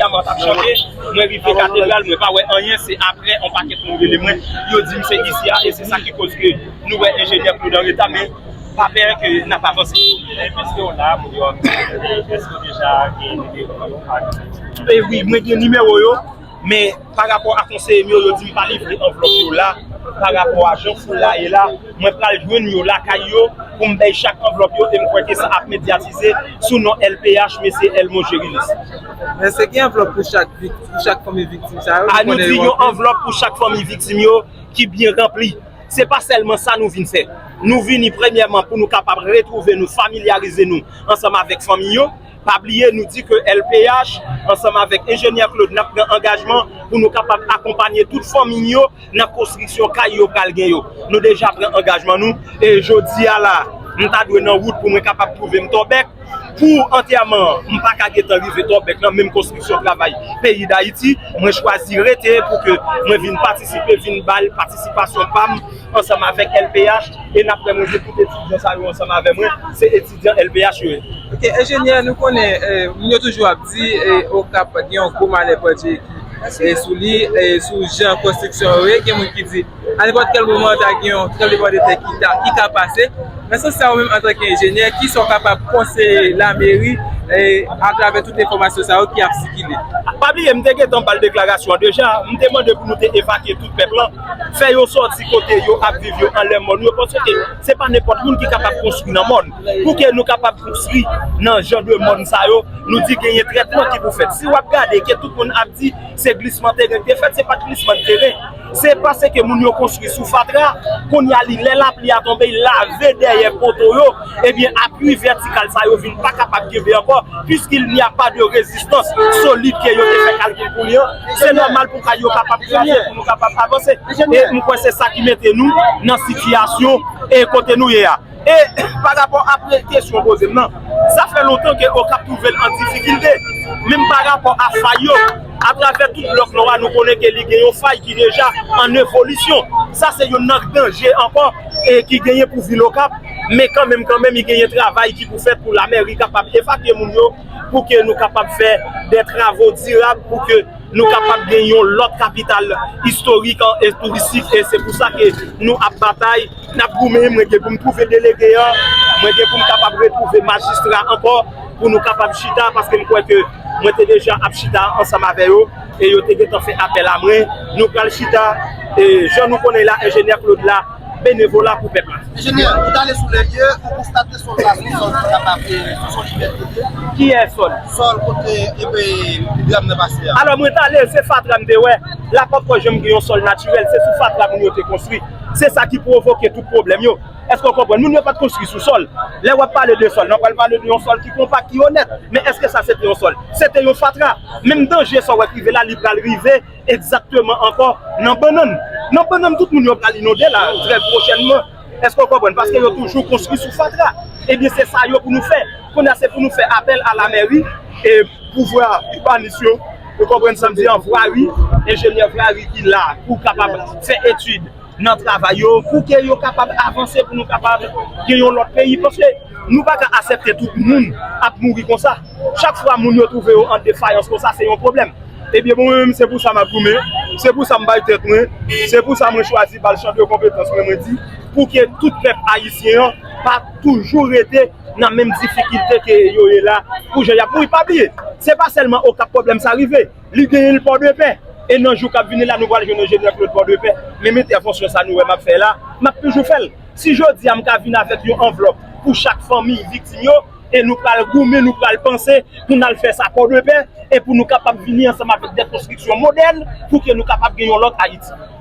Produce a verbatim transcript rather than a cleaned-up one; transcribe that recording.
Yaman t ap chante, mwen rive Katedral, mwen pa wè anyen, se apre yon pakèt moun rele mwen, yo di m se isi a, e se sa ki koz ke nou wè enjenyè Claude an reta, men pa pè ke n ap avanse. Men piske w la, moun yo ap di, èske w deja gen nimewo yo? E wi, mwen gen nimewo yo, men pa rapò a konseye m yo, yo di m pa livre anvlòp yo la, pa rapò a jan foul la ye la, mwen pral jwenn yo lakay yo pou m bay chak anvlòp yo, e m kwè ke sa ap medyatize sou non L P H, mesye Elmo Jerilis. Men se gen anvlòp pou chak vik-, pou chak fanmi viktim sa yo? A, nou di yon anvlòp pou chak fanmi viktim yo ki byen ranpli. Se pa sèlman sa nou vin fè. Nou vini premyèman pou nou kapab retwouve nou, familyarize nou ansanm avèk fanmi yo. Pa bliye, nou di ke L P H, ansanm avèk enjenyè Claude, n ap pran angajman pou nou kapab akonpanye tout fanmi yo nan konstriksyon kay yo pral gen yo. Nou deja pran angajman nou, e jodi a la, m ta dwe nan wout pou mwen kapab twouve m Tòbèk. Pou antèman, m pa ka gentan rive Tòbèk nan menm konstriksyon travay peyi Dayiti, mwen chwazi rete pou ke mwen vin patisipe, vin bay patisipasyon pa m ansanm avèk L P H, e n ap fè mwen gen tout etidyan sa yo ansanm avè mwen, se etidyan L P H yo ye. Ok, enjenyè, nou konnen, eh, moun yo toujou ap di, eh, Okap gen yon gwo malè pandye ki, eh, sou li, eh, sou jan konstriksyon yo ye. Gen moun ki di, a nenpòt kèl moman, ta gen yon tranblemanntè ki ta, ki ka pase. Nan sans sa, ou menm, antanke enjenyè, kisa w kapab konseye lameri, eh, atravè tout enfòmasyon sa yo ki ap sikile? Pa bliye, m te gentan ba l deklarasyon an deja, m te mande pou nou te evakye tout pèp lan, fè yo sòti kote yo ap viv yo anlè mòn yo, paske se pa nenpòt moun ki kapab konstwi nan mòn. Pou ke nou kapab konstwi nan jan de mòn sa yo, nou di genyen trètman ki pou fèt. Si w ap gade ke tout moun ap di se glisman teren ki te fèt, se pa t glisman teren. Se paske moun yo konstwi sou fatra, kounye a li, lè lapli a tonbe, l lave dèyè poto yo, ebyen, apui vètikal sa yo vin pa kapab kenbe ankò, puisqu'il n'y a pas de résistance solide ke yo te fè kalkil pou li an. Se nòmal pou kay yo kapab kraze, pou nou kapab avanse. E m kwè se sa ki mete nou nan sitiyasyon e kote nou ye a. E pa rapò a kesyon w poze m nan, sa fè lontan ke Okap twouve l an difikilte. Menm pa rapò a fay yo, atravè tout blòk nò a, nou konnen ke li gen yon fay ki deja an evolisyon. Sa se youn nan danje ankò e ki genyen pou vil Okap. Men kanmenm, kanmenm, li genyen travay ki pou fèt pou lameri kapab evakye moun yo, pou ke nou kapab fè de travo dirab, pou ke nou kapab gen yon lòt kapital istorik e touristik, e se pou sa ke nou ap batay, n ap goumen. Mwen gen pou m twouve delege an, mwen gen pou m kapab retwouve majistra ankò, pou nou kapab chita, paske m kwè ke mwen te deja ap chita ansanm avè yo, e yo te gentan fè apèl a mwen. Nou pral chita, e jan nou konnen la, enjenyè Claude la, benevola pou pèp la. Enjenyè, ou t ale sou lè lye, ou konstate sòl la, se yon sòl ki kapab, se yon sòl ki pèdi. Kiyès sòl? Sòl kote, e, dram nan pase a. Alò, mwen t ale, se fatra m te wè. La pa t janm gen yon sòl natirèl, se sou fatra moun yo te konstwi. Se sa ki pwovoke tout pwoblèm yo. Èske w konprann? Moun yo pa t konstwi sou sòl. Lè w ap pale de sòl, nou pral pale de yon sòl ki konpak, ki onèt. Men èske sa se te yon sòl? Se te yon fatra. Menm danje sa w wè k rive la, li pral rive egzakteman ankò nan bannann. Nan bannann, tout moun yo pral inonde la, trè pwochènman. Èske w konprann? Paske yo toujou konstwi sou fatra. Ebyen, se sa yo pou nou fè. Kounye a, se pou nou fè apèl a lameri e pouvwa ibanis yo. Ou konprann sa m di an? Vwari, enjenyè vwari ki la pou kapab fè etid nan travay yo, pou ke yo kapab avanse, pou nou kapab gen yon lòt peyi. Paske nou pa ka aksepte tout moun ap mouri konsa. Chak fwa moun yo twouve yo an defayans konsa, se yon pwoblèm. Ebyen, bon, mwen menm, se pou sa m ap goumen, se pou sa m bay tèt mwen, se pou sa mwen chwazi ba l chan de konpetans mwen, mwen di, pou ke tout pèp ayisyen an pa toujou rete nan menm difikilte ke yo ye la, pou jan y ap mouri. Pa bliye, se pa sèlman Okap pwoblèm sa rive, li genyen l Pòdepè. E nan jou k ap vini la, nou pral jwenn enjenyè Claude Pòdepè. Menm entèvansyon sa nou wè m ap fè la, m ap toujou fè l. Si jodi a m ka vin avèk yon anvlòp pou chak fanmi viktim yo, e nou pral goumen, nou pral panse pou n al fè sa Pòdepè, e pou nou kapab vini ansanm avèk de konstriksyon modèn, pou ke nou kapab gen yon lòt Ayiti.